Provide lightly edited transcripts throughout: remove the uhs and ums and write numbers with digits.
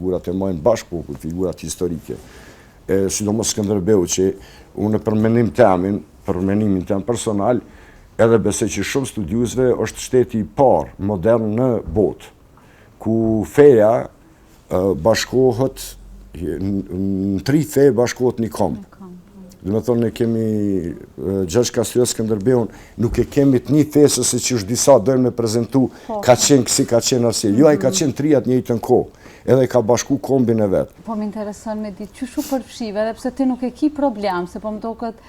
figurat e majnë bashkë popull, figurat historike. E sidomos Skënderbeu që unë për mendim temin, për mendimin tem personal, edhe besoj që shumë studiuesve është shteti i parë modern në botë, ku feja bashkohet, në tri fe bashkohet një komb. Po. Domethonë, ne kemi Gjergj Kastriot Skënderbeun, nuk e kemi të një fesë se që është disa dojnë me prezentu, po. ka qenë kësi, ka qenë asi. Jo, ai ka mhm. qenë trijat njëjtën kohë, edhe ka bashku kombin e vet. Po më intereson me ditë, qysh u përfshive, edhe pse ti nuk e ki problem, se po më doket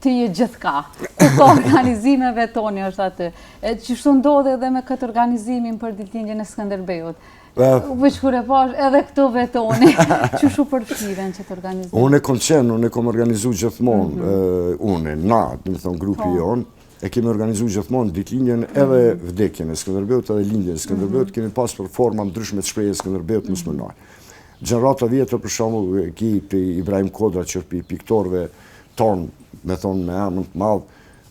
ti je gjithka, ku ka organizime Vetoni është aty. E qysh ndodhi edhe me këtë organizimin për ditëlindjen e Skënderbeut. Veç kur e pash edhe këtu Vetoni, qysh u përfshive në qët organizim? Unë e kom qenë, unë e kom organizu gjithmonë, mm unë, na, domethonë grupi po. jonë, e kemi organizu gjithmonë ditëlindjen edhe mhm. vdekjen e Skënderbeut edhe lindjen e Skënderbeut, mhm. kemi pas për forma ndryshme të shprehjes Skënderbeut, mm -hmm. Gjenerata vjetër, për shembull, ki për Ibrahim Kodra, që është pi piktorëve tonë, me thonë me emën të madh,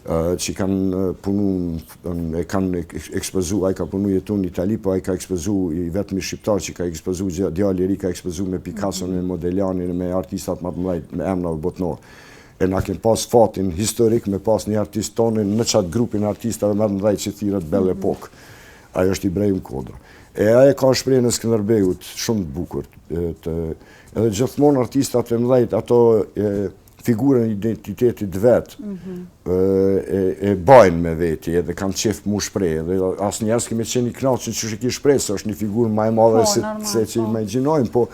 që kanë punu, e kanë ekspozu, ai ka punu jetu në Itali, po ai ka ekspozu i vetmi shqiptar që ka ekspozu, djali i ri ka ekspozu me Picasso, me Modiglianin, me artistat më të mëdhaj, me emna botnorë. E na kem pas fatin historik me pas një artist tonin në qatë grupin artistave më të mëdhaj që thirret Belle mhm. Epoque. Ai është Ibrahim Kodra. E ai e ka shprehjen e Skënderbeut shumë të bukur. Të, edhe gjithmonë artistat e mëdhaj, ato e, figurën e identitetit vet, mhm. e, e bajnë me veti edhe kanë qef mu shpreh, edhe asnjëherë s'ke me qenë i knaqun që e ki shpreh, se është një figurë ma e madhe po, se, se që po. imagjinojmë, po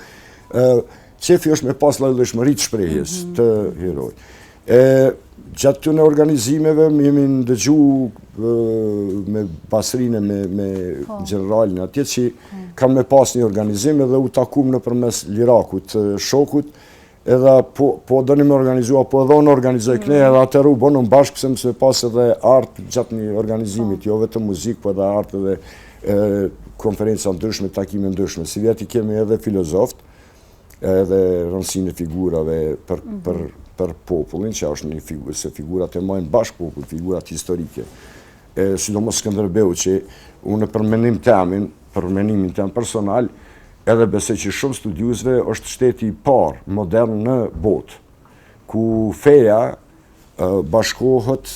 qefi është me pas llojllojshmëri të shprehjes mm -hmm. të heroit. E, gjatë këtyne organizimeve, jemi ndëgju me Basrinë, me, me po. gjeneralin atje, që po. kanë me pas një organizim edhe u takum nëpërmes Lirakut, shokut, edhe po, po doni me organizu, po edhe unë organizoj këne, mm. edhe atëherë u bonëm bashkë, pse mëse pas edhe art gjatë një organizimit, po. jo vetëm muzikë, po edhe art edhe e, konferenca ndryshme, takime ndryshme. Sivjet i kemi edhe filozoft, edhe rëndësinë e figurave për, mm -hmm. për, për popullin, që është një figurë, se figurat e majnë bashkë popull, figurat historike. E, sidomos Skënderbeu, që unë për mendim temin, për mendimin tem personal, Edhe besoj që shumë studiuesve është shteti i parë modern në botë, ku feja bashkohet,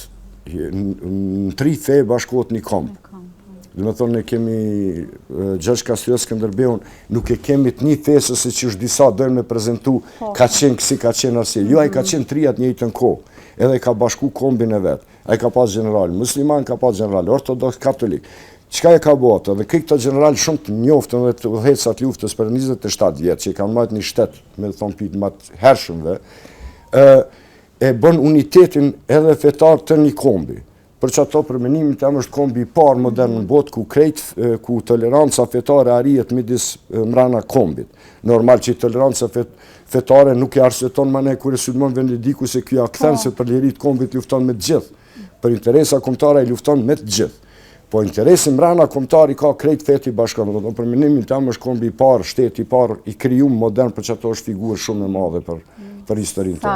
në tri fe bashkohet një komb. Po. Domethonë, ne kemi Gjergj Kastriot Skënderbeun, nuk e kemi të një fesë se që është disa dojnë me prezentu, po. ka qenë kësi, ka qenë asi. Jo, ai ka mhm. qenë trijat njëjtën kohë, edhe ka bashku kombin e vet. Ai ka pas gjeneral musliman, ka pas gjeneral ortodoks, katolik. Çka e ka bo atë? Dhe këta gjeneral shumë të njoftën dhe të udhëheqësat të luftës për 27 vjet, që i kanë majtë një shtet, me thonë pi ma të hershëmve, ë e bën unitetin edhe fetar të një kombi. Për qato për mendimin tem është kombi i parë modern në botë ku krejt ku toleranca fetare arrihet midis mrena kombit. Normal që toleranca fet, fetare nuk e arsyeton më ne kur e sulmon Venediku se kjo ja kthen po. se për liri të kombit lufton me të gjithë. Për interesa kombëtare ai lufton me të gjithë. Po interesi mrena kombëtar i ka krejt fetë i bashkon. Do të thonë për mendimin tem është kombi i parë, shteti i parë i krijum modern për qato është figurë shumë e madhe për për historinë tonë.